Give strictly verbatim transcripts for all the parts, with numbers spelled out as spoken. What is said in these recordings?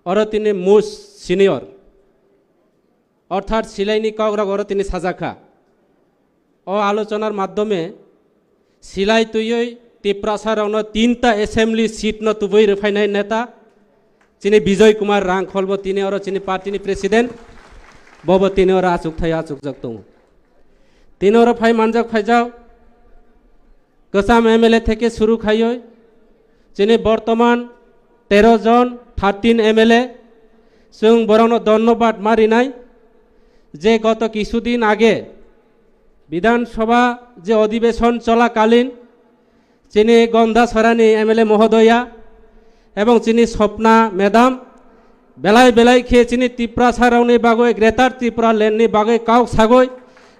oro tini most senior, orthat silaini kokrok oro tini sajakha. O alochonar maddhome silai twiwi Tiprasa rokno tinta assembly seat no tubui rwphainai neta chini Bijoy Kumar Rangkhol bo tini oro chini party ni president, bobo tini oro achuk thai achukjak tongo. Tini oro phai manjak phaijak kwcham M L A theke suru khaiwi chini bortoman tero jon, thirteen M L A, chwng borokno dhonnobad ma rinai je goto kisudin age Bidhan Sabha je odhibeshon cholakalin chini Gondasarani M L A mohodoya ebong chini Swapna madam belai belai khe chini Tiprasa rokni bagwi Greater Tripura Land ni bagwi kok sagwi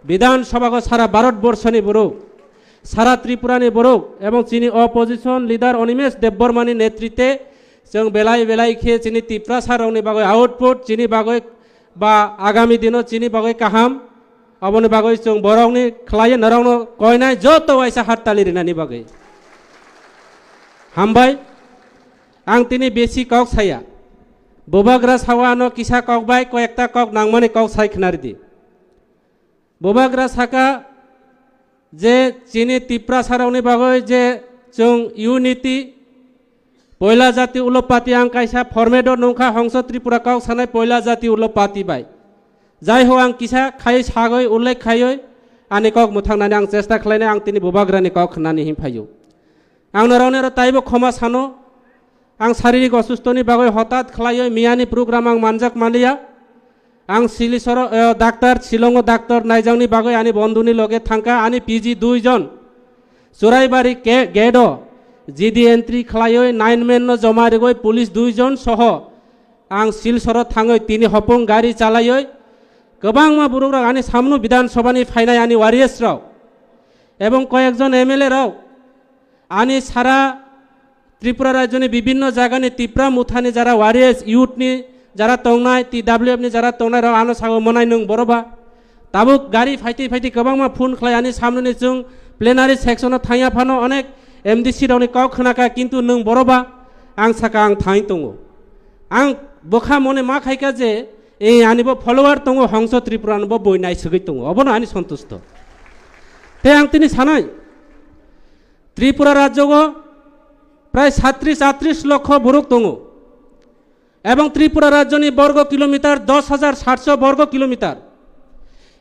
Bidhan Sabha go sara Bharat Borso ni borok, sara Tripura ni borok ebong chini opposition leader Animesh Debbarma ni netrite chwng belai belai khe chini Tiprasa rokni bagwi output chini bagwi ba agami dino chini bagwi kaham, aboni bagwi chwng borokni khlaiwi norokno koinai joto waisa hattali rinani bagwi. Hambai, ang tini besi kok saya. Bubagra sawa ano kisa kok bai koyekta kok nangmani kok sai khnari di. Bubagra saka je chini Tiprasa rokni bagwi je chwng unity, poila jati ulopati ang kaisa format o nungkha Hongso Tripura kok sanai poila jati ulopati bai. Jai ho ang kisa khai sagwi ullekh khaiwi ani kok mwthangnani ang chesta khlainai, ang tini Bubagrani kok khnani hin phaio. Ang norokni oro taibo khoma sano, ang saririk osustoni bagwi hotat khlaiwi miyani program ang manjak manliya. Ang Silisoro, eh, doctor, Shillongo doctor naijakni bagwi ani bondhuni loge thangkha, ani P G dui jon. Churaibari ke-, gate o G D entry khlaiwi nine man no joma rigwi police dui jon soho ang Silsoro thangwi tini hopung gari chalaiwi kwbangma borok rok ani samno Bidhan Sabha ni phainai ani warriors rok ebong koyekjon M L A rok ani sara Tripura rajyoni bibinno jagani Tipra Mothani jara warriors, youth ni jara tongnai, T W F ni jara tongnai rok ano sago monai nwng boroba. Tabuk gari phaiti phaiti kwbangma phone khlai ani samnoni chwng plenary section o thangya phano onek M D C rokni kok khnakha, kintu nwng boroba ang saka ang thangwi tongo. Ang bwkha mone ma khaikha je, e, ani bo follower tongo, Hongso Tripura no bo boi naisugwi tongo, obono ani sontusto. Te ang tini sanai, Tripura rajyogo prai satris atris lokho borok tongo ebong Tripura rajyoni borgo kilometer dos hajar satso borgo kilometer.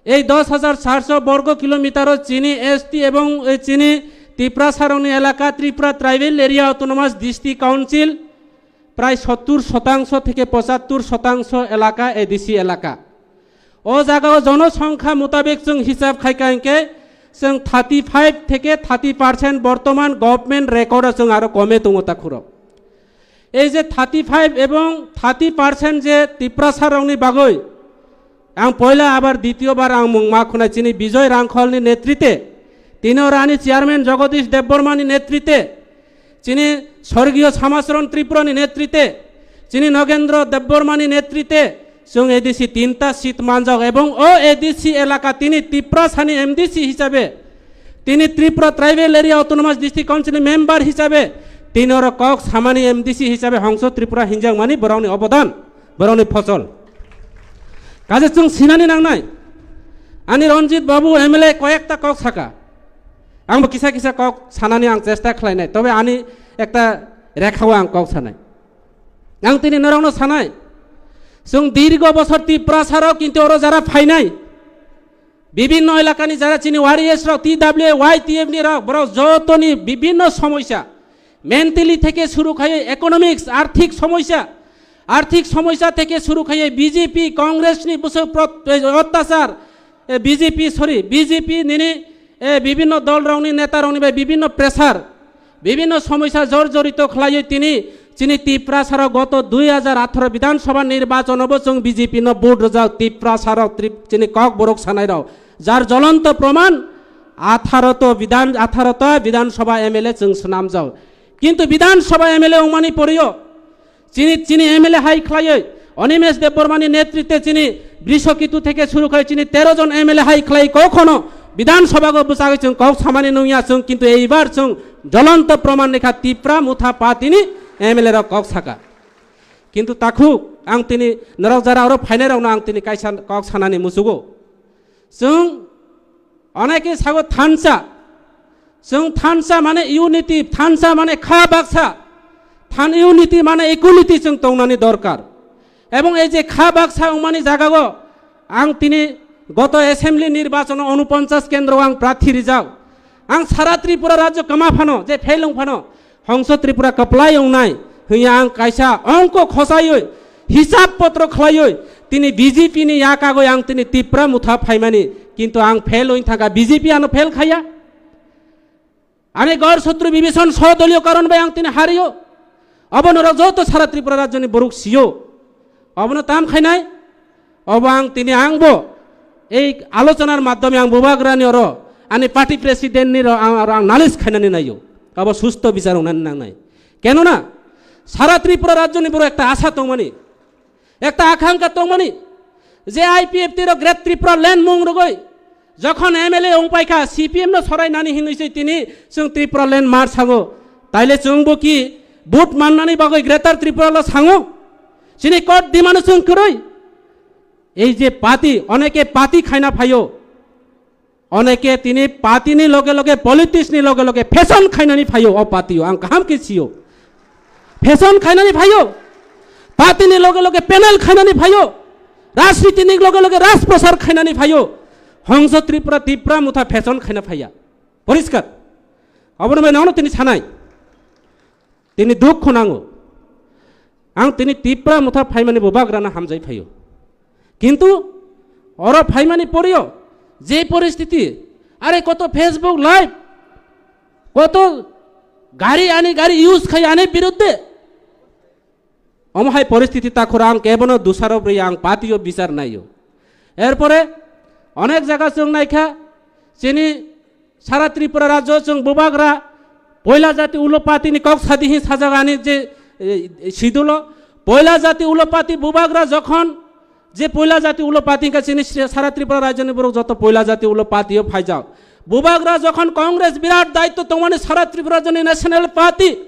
Ei dos hajar satso borgo kilometer o chini S T ebong, eh, chini Tiprasa rokni elaka Tripura Tribal Area Autonomous District Council prai sottur shotangso theke pochattur shotangso elaka A D C elaka. O jagao jonosongkha mutabek chwng hisab khaikha hinkhe chwng thirty five theke thirty percent bortoman government record o chwng aro kome tongo takhurok. Ei je thirty five ebong thirty percent je Tiprasa rokni bagwi, ang poila abar ditiyo bar ang mung ma khwnai chini Bijoy Rangkholni netrite, tini oro ani chairman Jagadish Debbarmani netrite, chini Sorgiyo Samacharan Tripurani netrite, chini Nogendro Debbarmani netrite, chwng A D C tinta seat manjak ebong o A D C elaka tini Tiprasani M D C hisabe, tini Tripura Tribal Area Autonomous District Council ni member hisabe, tini oro kok samani M D C hisabe Hongso Tripura hinjakmani borokni obodan, borokni phosol. Kaje chwng sinani nangnai, ani Ranjit Babu M L A koyekta kok saka. Angbo kisa kisa kok sanani ang chesta khlainai, tobe ani ekta rekhao ang kok sanai. Ang tini norokno sanai, chwng dirgo bosor Tiprasa rok kintu oro jara phainai, bibinno elakani jara chini warriors rok, T W Y T F ni rok, borok jotoni bibinno somosya, mentally theke suru khai economics, arthik somosya, arthik somosya theke suru khai B J P, Congress ni bwswk prot-, eh, otyachar, eh, B J P, sorry, B J P nini, eh, bibinno dol rokni neta rokni bai bibinno pressure, bibinno somosya jor jorito khlaiwi tini chini Tiprasa rok goto dui hajar atharo Bidhan Sabha nirbachon o bo chwng B J P no vote rwjak Tiprasa rok, Trip-, chini kok borok sanai rok, jar jolonto proman atharo to Bidhan, atharo ta Bidhan Sabha M L A chwng swnamjak. Kintu Bidhan Sabha M L A wngmani porio chini, chini M L A hai khlaiwi, Animesh Debbarmani netrite chini Brishokitu theke suru khai chini tero jon M L A hai khlai kokhono Bidhan Sabha go bwchagwi chwng kok samani nungya chwng, kintu eibar chwng jolonto proman ni kha Tipra Motha Party ni M L A rok kok saka. Kintu takhuk ang tini norok jara oro phainairokno ang tini kaisa kok sanani muchugo. Chwng oneke sago thansa. Chwng thansa mane unity, thansa mane kha baksa. Than unity mane equality chwng tongnani dorkar. Ebong ei je kha baksa wngmani jagago ang tini goto assembly nirbachano unoponchas kendro ang prarthi rijak. Ang sara Tripura rajyo kwma phano, je fail wng phano, Hongso Tripura kwplai wngnai hwnya ang kaisa ongko khosaiwi, hisab potro khlaiwi, tini B J P ni yakagwi ang tini Tipra motha phaimani, kintu ang fail wng thangkha, B J P ano fail khaya. Ani gor sotru bibison sodoliyo karon bai ang tini hario. Obo norok joto sara Tripura rajyoni borok sio. Obono tam khainai? Obo ang tini angbo ei alochonar maddhome ang bubagrani oro ani party president ni ro ang, aro ang nalis khainani naio. Obo susto bichar wngnani nangnai. Kenona sara Tripura rajyoni borok ekta asha tongmani, ekta akhankha tongmani, je I P F T ro Great Tripura Land mung rogoi jokhon M L A wngpaikha, C P M no sorainani hinwi se tini chwng Tripura Land mar sango. Taile chwngbo ki vote mannani bagwi Greater Tripura lo sango? Chini court dimano chwng kwrwi. Ei je party, oneke party khaina phaio, oneke tini party ni loge loge politics ni loge loge fashion khainani phaio o party o, ang kaham khe sio. Fashion khainani phaio, party ni loge loge panel khainani phaio, rajniti ni loge loge rajprasar khainani phaio. Hongso Tripura, Tipra motha fashion khaina phaiya. Poriskar. Abono bai nono tini sanai. Tini dukh khonango. Ang tini Tipra motha phaimani bubagrano hamjai phaio. Kintu oro phaimani porio je poristiti, are koto Facebook live, koto gari ani gari use khai ani biruddhe. Omo hai poristiti takhoro ang kebono dusarop rwi ang patio bichar naio. Erpore onek jaga chwng naikha chini sara Tripura rajyo chwng bubagra poila jati ulo party ni kok sadi hin sajagani je, eh, sidulo poila jati ulo party bubagra jokhon je poila jati ulo party ka chini sara Tripura rajyo ni borok joto poila jati ulo party o phaijak. Bubagra jokhon Congress birat daitto tongmani sara Tripura rajyo ni national party,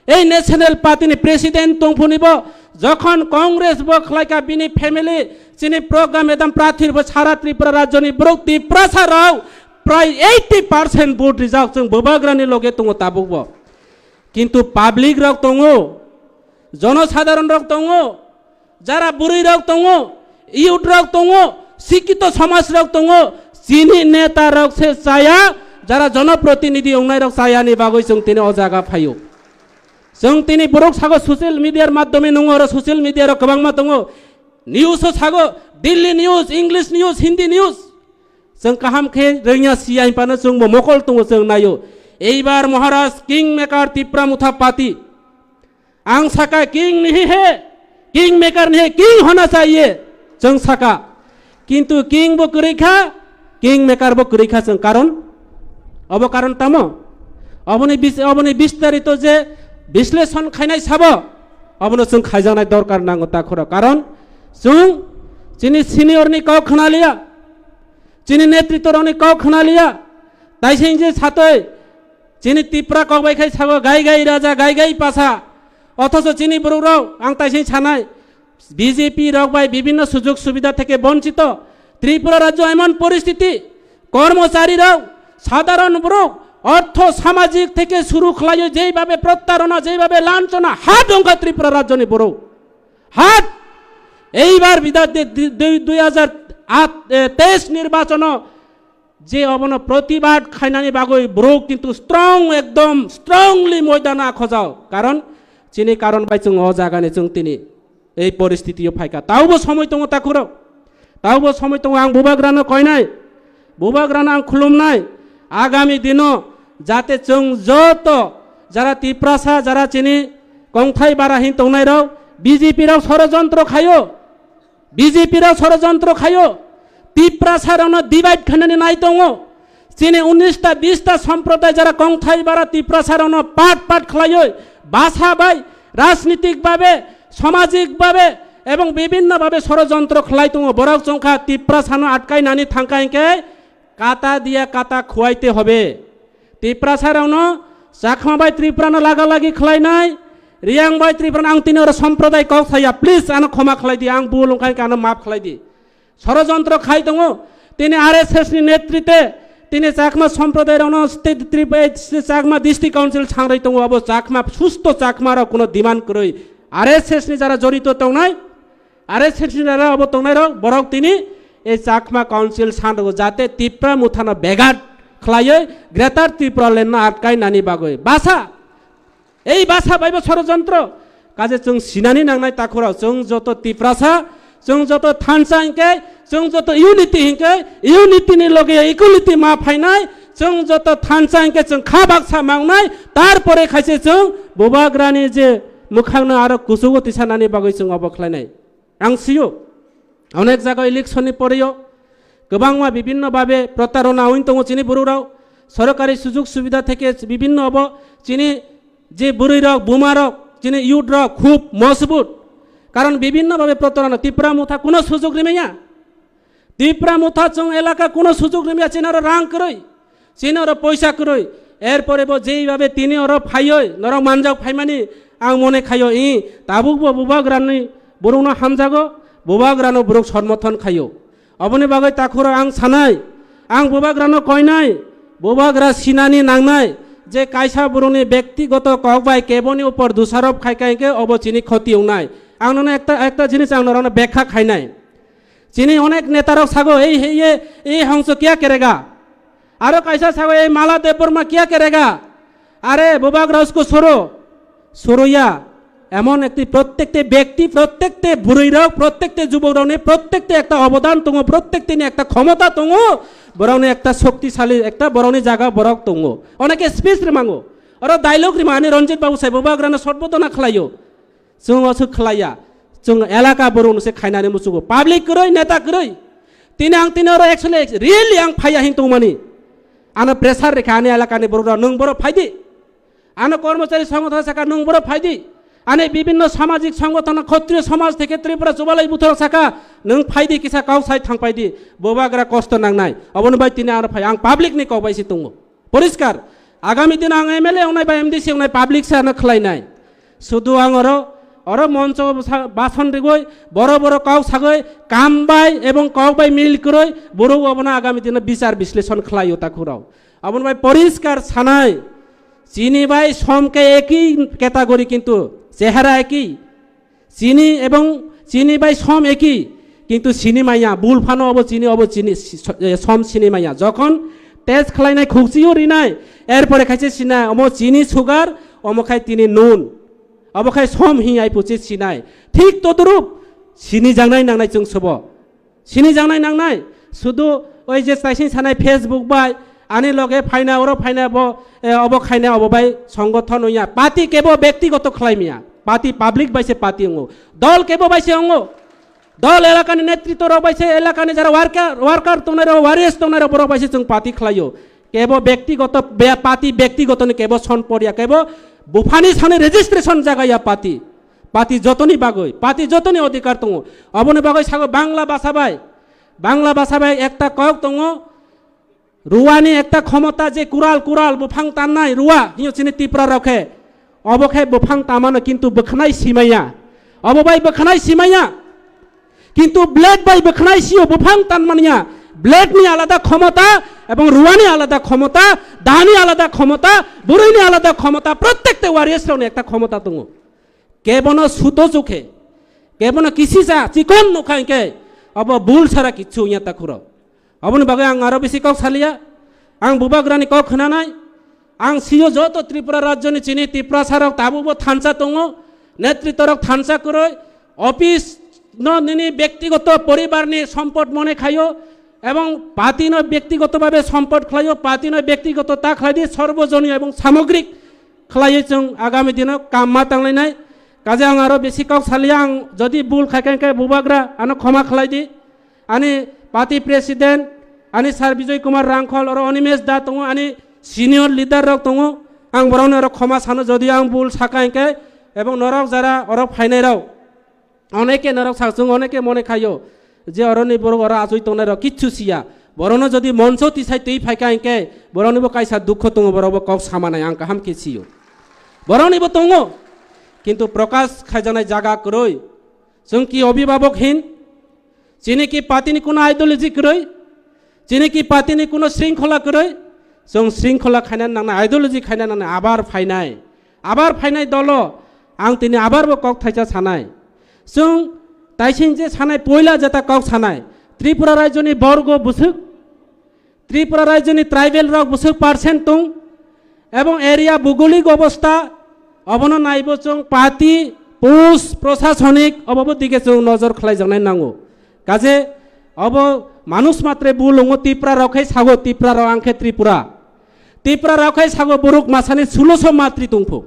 ei national party ni president tongphuni bo jokhon Congress bo khlaika bini family chini program edam prathir bo sara Tripura rajyo ni borok Tiprasa rok prai eighty percent vote rijak chwng bubagrani loge tongo tabuk bo. Kintu public rok tongo, jonosadharon rok tongo, jara bwrwi rok tongo, youth rok tongo, sikito somaj rok tongo, chini neta rok se chaya, jara jonoprotinidhi ongnai rok chaya ni bagwi chwng tini o jaga phaio. Chwng tini borok sago social media maddhome nungo oro social media rok kwbangma tongo, news o sago Delhi news, English news, Hindi news. Chwng kaham khe rwngya siya hinphano chwngbo mokol tongo chwng naio. Eibar Maharaj Kingmaker Tipra Motha Party. Ang saka king nihi he, Kingmaker nihi king hona chahiye. Chwng saka. Kintu king bo kwrwi kha, Kingmaker bo kwrwi kha chwng karon. Obo karon tamo? Oboni bis-, oboni bistarito je bisleshon khainai sabo, obono chwng khaijaknai dorkar nango takhoro. Karon chwng chini senior ni kok khna liya. Chini netritworokni kok khna liya. Taising je satoi chini Tipra kok bai khai sago gai gai raja, gai gai pasa. Othocho chini borok rok ang taising sanai B J P rok bai bibhinno sujog subidha theke bonchito. Tripura rajyo emon poristiti, kormochari rok, sadharon borok, ortho samajik theke suru khlaiyo jeibabe prottarona, jeibabe lanchona, hat wngkha Tripura rajyoni borok. Hat! Eibar bida de, de, de, dui hajar teis nirbachono je obono protibad khainani bagwi borok kintu strong, ekdom strongly moidana khojao. Karon chini karon bai chwng o jagani chwng tini ei poristitio phaikha. Taubo somoi tongo takhurok. Taubo somoi tongo, ang bubagrano koinai, bubagrano ang khulumnai. Agami dino jate chwng joto jara Tiprasa, jara chini kongthai bara hin tongnai rok, B J P rok sorojontro khaio, B J P rok sorojontro khaio, Tiprasa rokno divide khainani nai tongo. Chini unis ta bis ta somproday jara kongthai bara Tiprasa rokno part part khlaioi, basa bai, rajnitik babe, samajik babe ebong bibhinno babe sorojontro khlai tongo. Borok chongkha Tiprasano atkai nani thangkha hinkhe kata diya kata khuaite hobe. Tiprasa rokno Chakma bai Tripura no laga lagi khlainai, Riyang bai Tripura ang tini oro somproday kok saya, please ano khoma khlai di, ang bul wngkha khe ano maaf khlai di. Sorojontro khai tongo, tini R S S ni netrite, tini Chakma somproday rokno state Tripura, Chakma District Council sangroi tongo, abo Chakma, susto Chakma rok kuno demand kwrwi, R S S ni jara jorito tongnai, R S S ni jara abo tongnai rok, borok tini ei Chakma Council sanrogo jate Tipra Mothano begat khlaiwi Greater Tripura Land no atkai nani bagwi. Basa, ei basa baibo sorojontro. Kaje chwng sinani nangnai takhurok, chwng joto Tiprasa, chwng joto thansa hinkhe, chwng joto unity hinkhe, unity ni loge equality ma phainai, chwng joto thansa hinkhe chwng kha baksa mangnai, tarpore khaise chwng bubagrani je mwkhangno aro kuchugo tisanani bagwi chwng obo khlainai. Ang sio, onek jaga election ni poreyo kwbangma bibinno babe protarona oin tongo chini borok rok, sorkari sujug subida theke bibinno obo chini je bwrwi rok, buma rok, chini youth rok khub mojbut, karon bibinno babe protarona. Tipra Motha kuno sujug rimaya, Tipra Motha chwng elaka kuno sujug rimaya, chini oro rang kwrwi. Chini oro poisa kwrwi. Erpore bo jeibabe tini oro phaioi norok manjak phaimani ang mone khaio, i tabuk bo bubagrani borokno hamjago, bubagrano borok somorthon khaio. Oboni bagwi takhuro ang sanai, ang bubagrano koinai, bubagra sinani nangnai je kaisa borokni bektigoto kok bai keboni upor dusarop khai khai khe obo chini khoti wngnai. Ang nono ekta, ekta jinis ang norokno bekha khainai. Chini onek netarok sago, "Ei, ei, ye, ei hongso kya kerega?" Aro kaisa sago, "Ei Mala Debbarma kya kerega?" Are, bubagra usko soro, soroya. Emon ekti prottekte bekti, prottekte bwrwi rok, prottekte jubok rokni, prottekte ekta obodan tongo, prottekteni ekta khomota tongo, borokni ekta shoktisali, ekta borokni jaga borok tongo. Oneke speech rimango. Oro dialogue rimani Ranjit Babu sai bubagrano sotbodona khlaio. Chwng o se khlaiya. Chwng elaka borok no se khainani muchugo. Public kwrwi, neta kwrwi. Tini ang tini oro actually really ang phaiya hin tongmani. Ano pressure rikha ani elakani borok rok, "Nwng borok phaidi." Ano kormochari songgothon saka, "Nwng borok phaidi." Ani bibinno samajik songgothon, khotriyo samaj theke Tripura Chubalai Buthorok saka, "Nwng phaidi, kisa kok sai thangpaidi. Bubagra kosto nangnai." Oboni bai tini ang phai, ang public ni kok bai se tongo. Poriskar, agami dino ang M L A wngnai ba M D C wngnai, public se ano khlainai. Sudu ang oro, oro moncho basa-, bason rigoi, boro boro kok sagoi, kam bai ebong kok bai mil kwrwi, borok obono agami dino bichar bisleshon khlaio takhurok. Aboni bai poriskar sanai, chini bai som ke eki category kintu chehara eki. Chini ebong chini bai som eki, kintu sini maya, bul phano obo chini, obo chini, si-, so-, eh, som sini maya. Jokhon test khlainai, khukchio rinai, erpore khaise sinai, omo chini sugar, omo khai tini nun. Obo khai som hinyai puchi sinai. Thik todrup sini jangnai nangnai chwng sobo. Sini jangnai nangnai, sudu oi je chaising sanai Facebook bai, ani loge phaina, oro phaina, bo, eh, obo khaina, obo bai songgothon wngya. Party kebo bektigoto khlai miya. Party public bai se party wngo. Dol kebo bai se wngo. Dol elakani netritw rok bai se, elakani jara worker, worker tongnai rok, warriors tongnai rok, borok bai se chwng party khlaio. Kebo bektigoto, be-, party bektigoto ni kebo son porya, kebo buphani sani registration jagaya party. Party jotoni bagwi, party jotoni odhikar tongo. Oboni bagwi sago Bangla basa bai, Bangla basa bai ekta kok tongo, ruwani ekta khomota je kural, kural buphang tannai ruwa, hiyo chini Tipra rok khe. Obo khe buphang tamano kintu bwkhnai simaya. Obo bai bwkhnai simaya. Kintu blade bai bwkhnai sio buphang tan manya. Blade ni alada khomota ebong ruwani alada khomota, dani alada khomota, bwrwini alada khomota, prottekte warriors rokni ekta khomota tongo. Kebono suto chukhe, kebono kisisa chikon nukha hinkhe, obo bul sara kichu wngya takhuro. Aboni bagwi ang aro bisi kok saliya. Ang bubagrani kok khnanai. Ang sio joto Tripura rajyoni chini Tiprasa rok tabukbo thansa tongo. Netritw rok thansa kwrwi. Office no nini bektigoto poribarni sompot mone khaio. Ebong party no bektigoto babe sompot khlaio. Party no bektigoto ta khlai di, sorbojonio ebong samogrik khlaiwi chwng agami dino kam ma tanglainai. Kaje ang aro bisi kok saliya, ang jodi bul khaikha hinkhe bubagra ano khoma khlai di. Ani party president, ani Sir Bijoy Kumar Rangkhol, oro Animesh da tongo, ani senior leader rok tongo. Ang borokni oro khoma sano, jodi ang bul saka hinkhe, ebong norok jara oro phainai rok, oneke norok sak, chwng oneke mone khaio je oroni borok oro achoi tongnai rok kichu siya. Borokno jodi moncho tisai twi phaikha hinkhe, boroknibo kaisa dukho tongo, borokbo kok samanai ang kaham khe sio. Boroknibo tongo. Kintu prokash khaijaknai jaga kwrwi. Chwng ki obhibhabok hin? Chini ki party ni kuno ideology kwrwi? Chini ki party ni kuno shringkhola kwrwi? Chwng shringkhola khaina nangnai, ideology khaina nangnai, abar phainai. Abar phainai dolo ang tini abar bo kok thaisa sanai. Chwng taising je sanai, poila jeta kok sanai. Tripura rajyoni borgo bwswk, Tripura rajyoni tribal rok bwswk percent tong, ebong area bhugolik obostha, obono naibo chwng party, post, prosasonik obobo dige chwng nojor khlaijaknai nango. Kaje obo manush matre bul wngo, Tipra rok khai sago, Tipra rok ang khe Tripura. Tipra rok khai sago borok masani sulosho matri tongphu.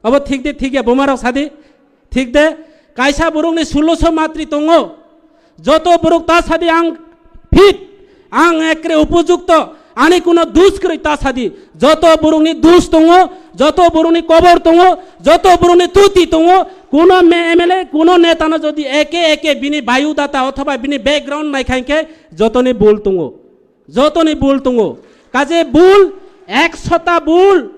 Obo thik de, thik ya, buma rok sadi. Thik de, kaisa borokni sulosho matri tongo. Joto borok ta sadi ang fit, ang ekre upojukto, ani kuno dus kwrwi ta sadi. Joto borokni dus tongo, joto borokni kobor tongo, joto borokni tuti tongo. Kuno me-, M L A, kuno neta no jodi eke eke bini biodata othoba bini background naikha hinkhe jotoni bul tongo. Jotoni bul tongo. Kaje bul, ekshota bul.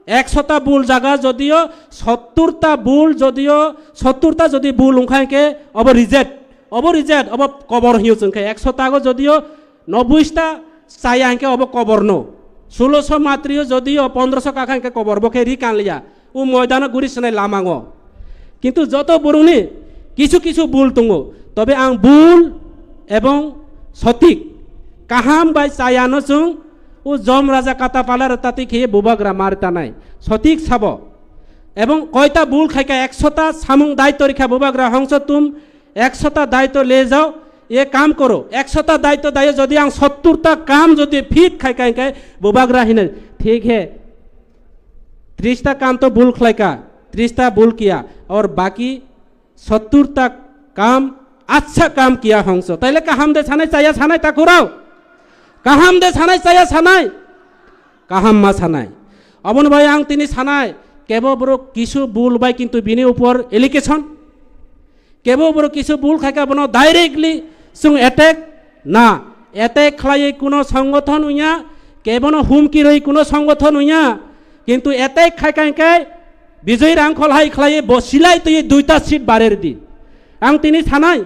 Ekshota bul jaga jodio sotturta bul, jodio sotturta jodi bul wngkha hinkhe obo reject. Obo reject, obo kobor hiyo chwngkhe. Ekshota go jodio nobbuista chaya hinkhe obo kobor no. Sulosho matrio jodio pondrosho kakha hinkhe kobor, bo khe ri kanliya. O moidano guri swnai lamango. Kintu joto borokni kisu kisu bul tongo. Tobe ang bul ebong sotik, kaham bai chayano chwng o jom raja kata pala rwtati khiye bubagra mar tanai. Sotik sabo. Ebong koita bul khaika ekshota samung daityo rikha bubagra hongso tum ekshota daityo le jao, ye kam koro. Ekshota daityo dayo jodi ang sotturta kam jodi fit khaika hinkhe bubagra hinai. Thik he. Trista kam to bul khlaika, trista bul kiya, aur baki sotturta kam, accha kam kiya hongso. Taile kaham de sanai chaya sanai takhurao? Kaham de sanai chaya sanai? Kaham ma sanai. Aboni bai ang tini sanai, kebo borok kisu bul bai kintu bini upor allegation. Kebo borok kisu bul khaika bono directly chwng attack na. Attack khlaiwi kuno songgothon wngya, kebono humki rwi kuno songgothon wngya. Kintu attack khaika hinkhe Bijoy Rangkhol hai khlaiwi bo silai twi duita seat bare ridi. Ang tini sanai,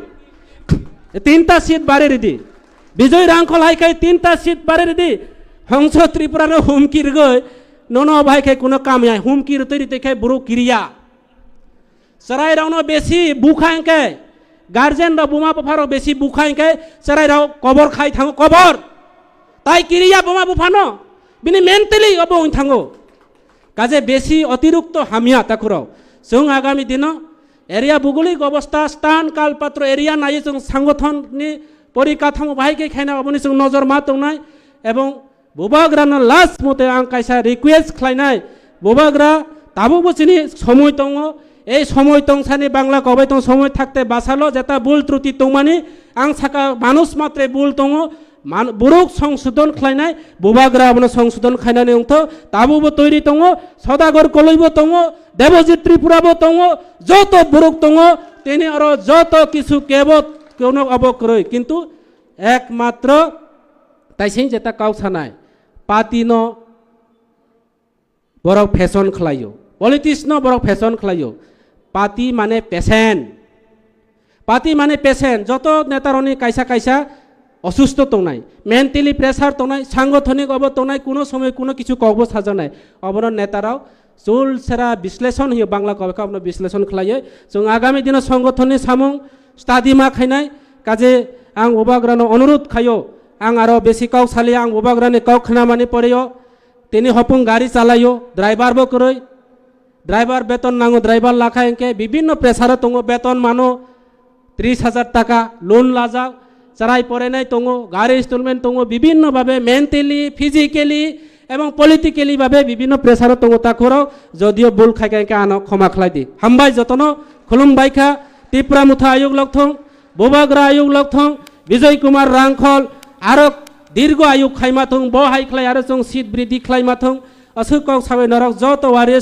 tinta seat bare ridi. Bijoy Rangkhol hai khai tinta seat bare ridi. Hongso Tripura no humki rwgwi nono bai khai kuno kamya humki rwtwi rwtwi khai borok kiriya. Chwrairokno besi bukha hinkhe, guardian rok buma bupharok besi bukha hinkhe chwrairok kobor khai thango, kobor. Tai kiriya buma buphano, bini mentally obo wng thango. Kaje besi otirukto hamya takhurok. Chwng agami dino area bhugolik obostha, stan, kalpatro area naiwi chwng sangothon ni porikathamo bahai khe khaina oboni chwng nojor ma tongnai ebong Bubagrano last mote ang kaisa request khlainai, Bubagra tabukbo chini somoi tongo, ei somoi tongsani Bangla kobai tong somoi thakte basalo jeta bul truti tongmani ang saka manush matre bul tongo, man-, borok songsodon khlainai, Bubagra abono songsodon khainani wngtho, tabukbo toiri tongo, Sodagar Koloibo tongo, Debojit Tripurabo tongo, joto borok tongo, tini oro joto kisu kebo kono obo kwrwi, kintu ekmatro taising jeta kok sanai, party no borok fashion khlaio, politics no borok fashion khlaio, party mane patient, party mane patient, joto neta rokni kaisa kaisa osusto tongnai, mentally pressure tongnai, sangothonik obo tongnai, kuno somoi kuno kichu kokbo sajaknai, obono neta rok chul sera bisleshon hiyo Bangla kobai kha, obono bisleshon khlaiyo. Chwng agami dino songothonni samung study ma khainai, kaje ang Bubagrano onurudh khaio, ang aro besi kok saliya, ang Bubagrani kok khnamani poreyo, tini hopung gari chalaio, driver bo kwrwi, driver beton nango, driver lakha hinkhe bibinno pressure tongo, beton mano, tris hajar taka loan lajak, chwrai porenai tongo, gari installment tongo, bibinno babe mentally, physically ebong politically babe bibinno pressure tongo takhurok, jodio bul khaika hinkhe ano khoma khlai di. Hambai jotono, khulumbai kha, Tipra Motha ayuk lokthong, Bubagra ayuk lokthong, Bijoy Kumar Rangkhol, aro dirgo ayuk khaima thung, bo hai khlai aro chwng seat bridhi khlaima thung, aswk kok sabai norok joto warriors